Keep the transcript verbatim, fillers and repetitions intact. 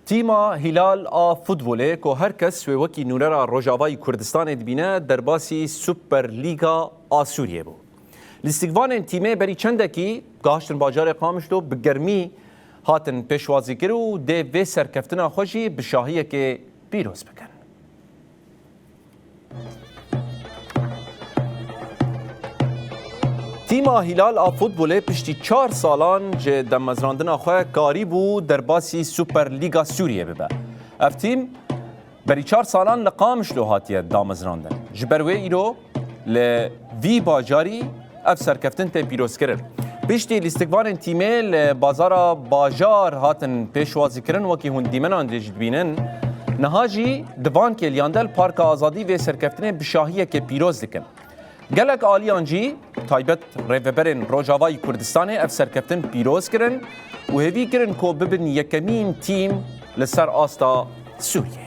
Tîma Hîlal a futbolê ku her kes wê wekî nûnera Rojavayî Kurdistanê dibîne, derbasî Super Lîga a Sûriyê bû. Lîstikvanên tîmê berî çendekî gahiştin bajarê Qamişlo bi germî hatin pêşwazîkir û dê vê serkeftina xwe jî bi şahiyekê pîroz bikin. Tîma Hîlal a futbolê piştî çar salan ji damezrandina xwe karîbû derbasî Super Lîga Sûriyê bibe. Ev tîm berî çar salan li Qamişlo hatiye damezrandin. Ji ber wê îro li vî bajarî ev serkeftin tê pîrozkirin. Piştî lîstikvanên tîmê li bazara bajar hatin pêşwazîkirin, wekî hûn dîmenan jî dibînin. Niha jî di van kêliyan de li Parka Azadî vê serkeftinê bi şahiyekê pîroz dikin. Gelek aliyan jî, taybet rêveberên Rojavayî Kurdistanê ev serkeftin pîroz kirin û hêvî kirin ku bibin yekemîn tîm li ser asta Sûriyê.